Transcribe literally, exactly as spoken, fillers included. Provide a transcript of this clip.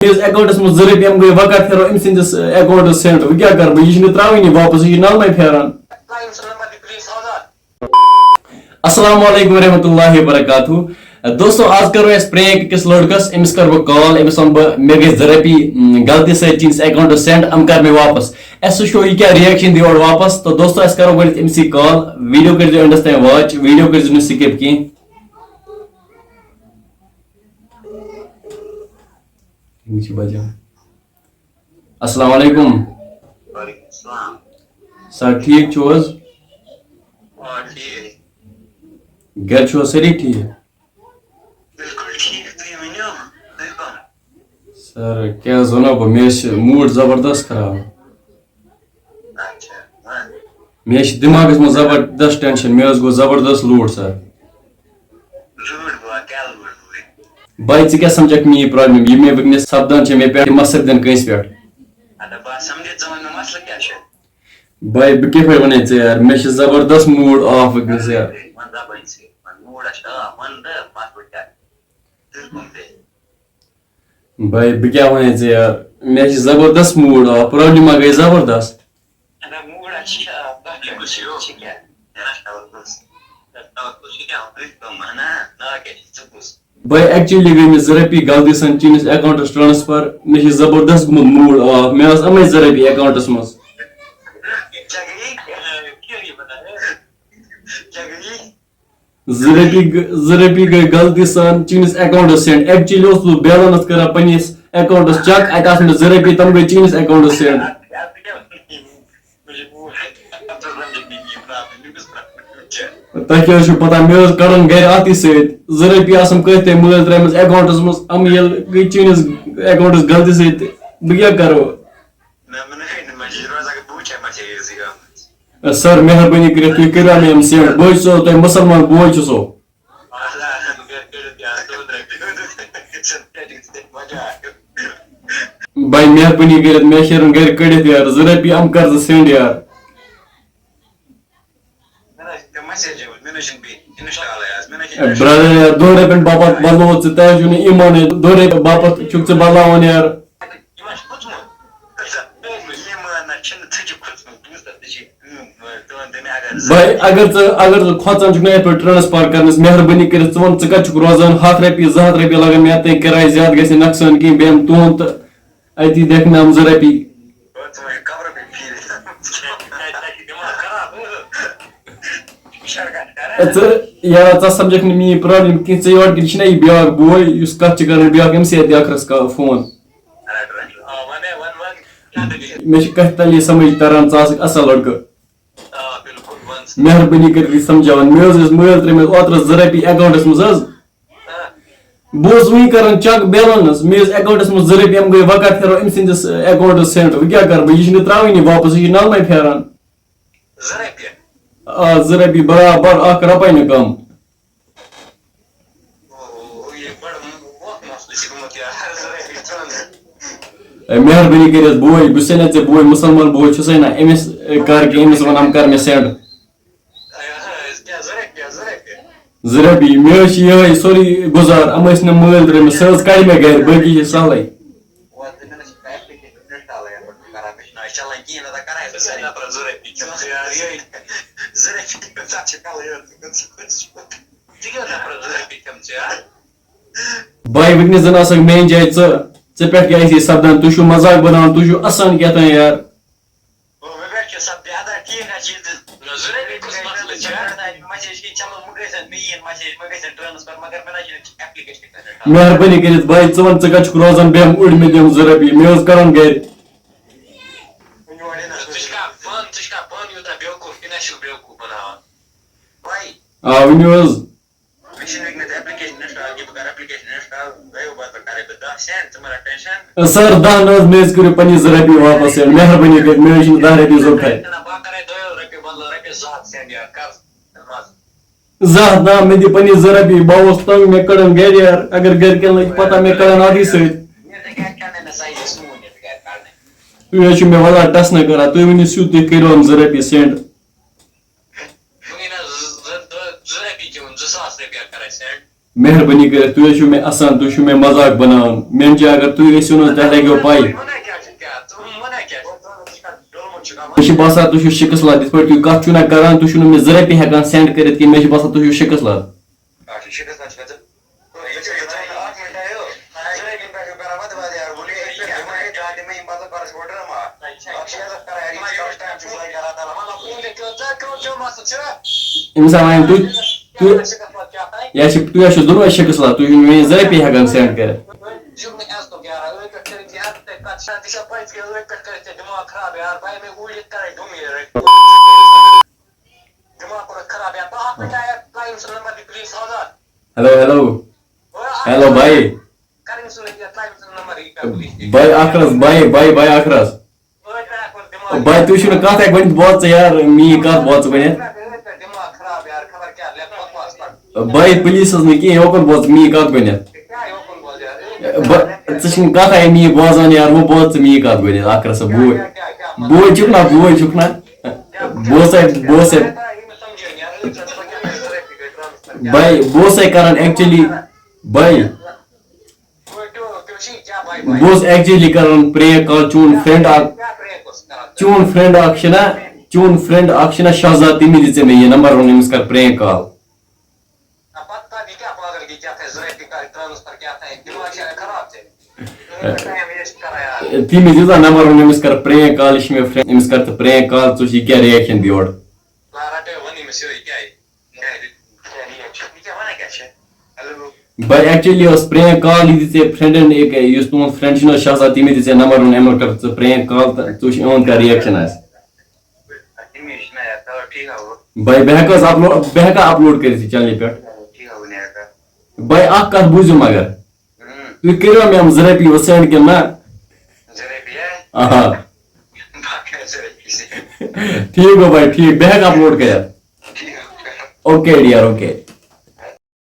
میٲنِس اکاؤنٹس منٛز زٕ رۄپیہِ، یِم گٔے وقت پھیرو أمۍ سٕنٛدِس اکاؤنٹس سینڈ۔ وۄنۍ کیٛاہ کرٕ بہٕ؟ یہِ چھِنہٕ ترٛاوٕنی واپس، یہِ چھِ نلمے پھیران۔ السلام علیکم ورحمۃ اللہ وبرکاتہ۔ دوستو، آز کرو أسۍ پرینک أکِس لڑکس، أمِس کرٕ بہٕ کال، أمِس ونہٕ بہٕ مےٚ گٔے زٕ رۄپیہِ، م، غلطی سۭتۍ چٲنِس اکاؤنٹس سینڈ، یِم کر مےٚ واپس۔ أسۍ وٕچھو یہِ کیٛاہ ریئیکشن دِیہِ اورٕ واپس۔ تہٕ دوستو، أسۍ کرو گۄڈٕنٮ۪تھ أمِس سۭتۍ کال، ویڈیو کٔرۍزیو اینڈس تام واچ، ویڈیو کٔرۍزیو نہٕ سکپ کینٛہہ۔ أمِس چھِ بجان۔ السلام علیکم۔ وعلیکم السلام۔ سر، ٹھیٖک چھِو حظ؟ آ، ٹھیٖک۔ گرِ چھِوا سٲری ٹھیٖک؟ بِلکُل ٹھیٖک، تُہۍ ؤنِو، تُہۍ کٕم؟ سر، کیٛاہ حظ وَنو بہٕ، مےٚ حظ چھِ موٗڈ زبردست خراب۔ اچھا، وَن۔ مےٚ حظ چھِ دٮ۪ماغَس منٛز زبردست ٹینشن، مےٚ حظ گوٚو زبردست لوڈ، سر۔ لوڈ گوٚوا، کیٛاہ لوڈ گوٚوُے؟ بھائی، ژٕ کیٛاہ سمجھکھ میٛٲنۍ پرابلم، یہِ مےٚ وٕنکیٚنَس سپدان چھِ، مےٚ پٮ۪ٹھ مہ سپدن کٲنٛسہِ پٮ۪ٹھ۔ اَدٕ بہٕ ہا سمجھے ژٕ وَن مےٚ مسلہٕ کیٛاہ چھُ؟ بھائی، بہٕ کِتھ پٲٹھۍ وَنے ژےٚ یار، مےٚ چھِ زبردست موٗڈ آف وٕنکیٚنَس یار۔ وَن زبٲنۍ سۭتۍ، وَن موٗڈ ہا چھُ آف، وَن تہٕ مسلہٕ کیٛاہ؟ تیٚلہِ کُم تیٚلہِ؟ بھائی، بہٕ کیٛاہ وَنے ژےٚ یار، مےٚ چھِ زبردست موٗڈ آف، پرابلم ما گٔے زبردست؟ اَدا موٗڈ ہا چھِ آف، تَتھ کیٛاہ چھِ کیٛاہ؟ تَتھ کیٛاہ چھِ کَم؟ ہَنا، نا کیٛاہ چھِ ژٕ کُس؟ بھائی، actually گٔے مےٚ زٕ رۄپیہِ غلطی سان چٲنِس اکاؤنٹس ٹرانسفر، مےٚ چھِ زبردست گوٚمُت موٗڈ آف، مےٚ ٲس یِمَے زٕ رۄپیہِ اکاؤنٹس منٛز۔ کیٛاہ گٔیی؟ کیٛاہ گٔیی؟ کیٛاہ گٔیی؟ زٕ رۄپیہِ گٔ-، زٕ رۄپیہِ گٔے غلطی سان چٲنِس اکاؤنٹس سینڈ۔ Actually اوسُس بہٕ بیلنس کران پننِس اکاؤنٹس چیک، اتہِ آسہٕ مےٚ زٕ رۄپیہِ، تِم گٔے چٲنِس اکاؤنٹس سینڈ۔ تۄہہِ کیٛاہ حظ چھُو پتہ، مےٚ حظ کڑُن گرِ اَتھٕے سۭتۍ۔ زٕ رۄپیہِ آسَم کٲتۍ تۄہہِ مٲلۍ ترٛٲیمٕژ اکاؤنٹس منٛز، یِم ییٚلہِ گٔے چٲنِس اکاؤنٹس غلطی سۭتۍ، بہٕ کیٛاہ کرو؟ نہ، مےٚ نہ کھٔتۍ نہٕ مسیج، روز اگر بہٕ وٕچھِ ہا مسیج ٲسٕے آمٕژ۔ سر، مہربٲنی کٔرِتھ، تُہۍ کٔرِو ہا مےٚ یِم سینڈ۔ بہٕ حظ چھُسو تۄہہِ مُسلمان بوے چھُسو۔ اہن، اہن، گرِ کٔڑِتھ یار، دۄن رۄپیہِ۔ مجاک۔ بھائی، مہربٲنی کٔرِتھ، مےٚ شیرن گرِ کٔڑِتھ یار، زٕ رۄپیہِ یِم کر ژٕ سینڈ یار۔ مےٚ نہ حظ چھِ مسیج یِوان، مےٚ نہ حظ چھِنہٕ بیٚیہِ انسٹالٕے آز، مےٚ نہ حظ چھِنہٕ اے، برادر یار، دۄن رۄپین باپتھ بدلووُتھ ژٕ، تۄہہِ حظ چھُو نہٕ ایمانٕے، دۄن رۄپین باپتھ چھُکھ ژٕ بدلاوان یار۔ یہِ ما چھُ کھوٚژمُت؟ یہِ ما نہ چھُنہٕ، ژٕ چھُکھ کھوٚژمُت، بوٗز تہٕ، ژٕ چھِ، اۭں، تِمن دٔمۍ اگر زٕ بھائی، اگر ژٕ، اگر ژٕ کھۄژان چھُکھ نہ یتھ پٮ۪ٹھ ٹرانسفر کرنس، مہربٲنی کٔرِتھ ژٕ وَن، ژٕ کتہِ چھُکھ روزان؟ ہتھ رۄپیہِ، زٕ ہتھ رۄپیہِ لگن مےٚ، تۄہہِ کِراے زیادٕ گژھِ نۄقصان کینٛہہ، بیٚیہِ یِم تُہُنٛد تہٕ اتی دِکھ مےٚ یِم زٕ رۄپیہِ۔ ژٕ ما چھُکھ قبرٕ کُن پھیٖرِتھ؟ ژٕ چھَکھ کران، اۭں۔ یہِ چھَکھ کران۔ اے، ژٕ، یارا، ژٕ سمجھکھ نہٕ میٛٲنۍ پرابلم کینٛہہ، ژٕ یورٕ کِنۍ چھِنہ یہِ بیٛاکھ بوے، یُس کَتھ چھِ کران بیٛاکھ، أمِس یِیہِ بیٛاکھ رَژھ کا-، فون۔ رَٹ، رَٹ۔ آ، وَن ہے، وَن، وَن۔ کیٛاہ دٔلیٖل؟ مےٚ چھِ کَتھِ تَلہِ یہِ سمجھ تَران، ژٕ آسکھ اَصٕل لڑکہٕ۔ آ، بِلکُل، وَن ژٕ۔ مہربٲنی کٔرِتھ یہِ سمجھاوان۔ مےٚ حظ ٲسۍ مٲلۍ ترٛٲیمٕتۍ اوترٕ زٕ رۄپیہِ اکاؤنٹَس منٛز حظ۔ آ۔ بہٕ اوسُس وٕنہِ کران چیک بیلنس، مےٚ ٲسۍ اکاؤنٹَس منٛز زٕ رۄپیہِ، یِم گٔے وقت پھیرو أمۍ سٕنٛدِس، اَ، اکاؤنٹَس سینڈ۔ وۄنۍ کیٛاہ کَرٕ بہٕ؟ یہِ چھِنہٕ ترٛاوٲنی واپس، یہِ چھِ نلمَے پھیران۔ زٕ رۄپیہِ؟ آ، زٕ رۄپیہِ برابر، اکھ رۄپَے نہٕ کم۔ اوہ، یہِ بڑٕ موٚٹ مسلہٕ چھُ گوٚمُت یارٕ، زٕ رۄپیہِ ژھٕنُن۔ اے، مہربٲنی کٔرِتھ بوے، بہٕ چھُسے نہ ژےٚ بوے، مُسلمان بوے چھُسے نہ، أمِس، اے، کر کینٛہہ، أمِس وَن، یِم کر مےٚ سینڈ۔ اے، اہن حظ، کیٛاہ زٕ رۄپیہِ، زٕ رۄپیہِ؟ زٕ رۄپیہِ، مےٚ حظ چھِ یِہوٚے سورُے گُزار، یِم ٲسۍ نہٕ مٲلۍ ترٛٲیمٕتۍ، سُہ حظ کَڑِ مےٚ گرِ، باقی چھِ سہلٕے۔ وَن تہٕ مےٚ نہ چھِ ایپلیکیشن انسٹالٕے یَتھ پٮ۪ٹھ کران، مےٚ چھُنہٕ آز چلان کِہیٖنۍ، نہ تہٕ کران ہے بہٕ سینڈ۔ نفرَس زٕ رۄپیہِ کھیوٚمُت یارٕ، یِہوٚے زٕ رۄپیہِ کھیوٚمُت، ژٕ چھِ کَلہٕ ہیوٚر، ژٕ کیٛاہ نفرَس زٕ رۄپیہِ کھیوٚمُت ژےٚ یارٕ؟ بھائی، وٕنکیٚنَس زَن آسَکھ میٛانہِ جایہِ ژٕ، ژےٚ پٮ۪ٹھ کیٛاہ آسی سپدان؟ تُہۍ چھِو مزاق بناوان، تُہۍ چھِو اَسان کیٛاہ تام یارٕ۔ او، مےٚ پٮ۪ٹھ چھِ سب زیادہ ٹھیٖک حظ چھِ یہِ تہٕ نہ، زٕ رۄپیہِ کُس مسلہٕ چھُ؟ مسیج کہِ چلو وۄنۍ گٔژھۍ مےٚ یِن مسیج، مےٚ گژھن ٹرانسفر، مگر مےٚ نہ چھِنہٕ ایپلیکیشن کرنہٕ۔ مہربٲنی کٔرِتھ بھائی، ژٕ وَن ژٕ کَتہِ چھُکھ روزان، بیٚہم اوٚڑ مےٚ دِم زٕ رۄپیہِ، مےٚ ٲس کَران گرِ۔ ژٕ چھُکھا پانہٕ، ژٕ چھُکھا پانہٕ یوٗتاہ بیوقوٗف، کِنہٕ اَسہِ چھُکھ بیوقوٗف بَناوان؟ بھائی۔ آ، ؤنِو حظ۔ مےٚ چھِنہٕ وٕنکیٚنَس ایپلیکیشن انسٹال کینٛہہ، بہٕ کَرٕ ایپلیکیشن انسٹال، گٔیو پَتہٕ کَرَے بہٕ دَہ سینڈ، ژٕ مہ رَٹھ ٹینشن۔ سر، دَہ نہ حظ، مےٚ حظ کٔرِو پننہِ زٕ رۄپیہِ واپس سینڈ، مہربٲنی کٔرِتھ، مےٚ حظ چھِنہٕ دَہ رۄپیہِ ضوٚرتھٕے۔ نہ، بہٕ ہا کَرَے دۄیو رۄپیہِ بدلہٕ رۄپیَس زٕ ہَتھ سینڈ یارٕ، کَر ژٕ مَزٕ۔ زٕ ہَتھ نہ، مےٚ دِ پننہِ زٕ رۄپیہِ، بہٕ اوسُس تنگ، مےٚ کٔڑٕن گرِ یارٕ، اگر گرِکٮ۪ن لٔج پتہ، مےٚ کٔڑٕن اَتھٕے سۭتۍ۔ یہِ تہِ گرِ کَڑنَے نہ سا، یہِ سُوُن یہِ تہِ گرِ کَڑنَے۔ تُہۍ حظ چھِو مےٚ وَلان ٹَس نہ کران، تُہۍ ؤنِو سیوٚد، تُہۍ کٔرِو یِم زٕ رۄپیہِ سینڈ۔ وٕنی نہ زٕ، زٕ، زٕ، زٕ رۄپیہِ کیٛاہ ووٚن، زٕ ساس رۄپیہِ کَرَے سینڈ۔ مہربٲنی کٔرِتھ، تُہۍ حظ چھِو مےٚ اَسان، تُہۍ چھِو مےٚ مذاق بناوان۔ مےٚ چھِ، اگر تُہۍ ٲسِو نہٕ حظ، تۄہہِ لَگیو پَے۔ مےٚ چھِ باسان، تُہۍ چھِو شِکَس لد۔ یِتھ پٲٹھۍ تُہۍ کَتھ چھِو نہ کَران، تُہۍ چھِو نہٕ مےٚ زٕ رۄپیہِ ہٮ۪کان send کٔرِتھ کینٛہہ۔ مےٚ چھِ باسان، تُہۍ چھِو شِکَس لد۔ أمِس آو وَنہِ تُہۍ، تُہۍ، أمِس آو وَنہِ تُہۍ، تُہۍ، یا چھِ، تُہۍ ٲسِو دۄنوَے شِکَس لد، تُہۍ چھِو مےٚ زٕ رۄپیہِ ہٮ۪کان send کٔرِتھ۔ Hello, hello. ہیلو بھائی۔ بھائی اخرس، بھائی، بھائی، بھائی اخرس۔ بھائی، تُہۍ چھِو نہٕ کَتھ ہٮ۪کھ ؤنِتھ، بوز ژٕ یار، میٛٲنۍ کَتھ بوز ژٕ ؤنِتھ۔ بھائی، پلیٖز حظ نہٕ کِہیٖنۍ، یوکُن بوز ژٕ میٛٲنۍ کَتھ گۄڈٕنٮ۪تھ۔ بہٕ، ژٕ چھِنہٕ کَتھ ہے میٛٲنۍ بوزان یار، وۄنۍ بوز ژٕ میٛٲنۍ کَتھ گۄڈٕنٮ۪تھ، اخرس، بوے۔ بوے چھُکھ نا، بوے چھُکھ نا۔ بہٕ اوسَے، بہٕ اوسَے، بھائی، بہٕ اوسَے کران actually، بھائی، بہٕ اوسُس actually کران prank call، چون friend اکھ، چون friend اکھ چھُنا، چون friend اکھ چھُنا شہزاد، تٔمۍ دِژے مےٚ یہِ number، ووٚن أمِس کر prank call۔ تٔمۍ دِژ number، ووٚن أمِس کر prank call، یہِ چھُ مےٚ friend، أمِس کر ژٕ prank call، ژٕ وٕچھ یہِ کیٛاہ reaction دِیہِ اورٕ۔ بھائی، actually اوس prank call، یہِ دِژے friendن أکۍ، یُس تُہُنٛد friend چھُنہٕ حظ شہزاد، تٔمۍ دِژے number، ووٚن أمۍ کر ژٕ prank call تہٕ ژٕ وٕچھ یِہُنٛد کیٛاہ reaction آسہِ۔ بھائی، بہٕ ہٮ۪کہٕ حظ upload، بہٕ ہٮ۪کا upload کٔرِتھ یہِ channelہِ پٮ۪ٹھ؟ بھائی، اکھ کتھ بوٗزِو مگر، تُہۍ کٔرِو مےٚ یِم زٕ رۄپیہِ یوت send کِنہٕ نہ؟ آہا۔ ٹھیٖک گوٚو بھائی، ٹھیٖک، بہٕ ہٮ۪کہٕ upload کٔرِتھ؟ Okay dear، okay۔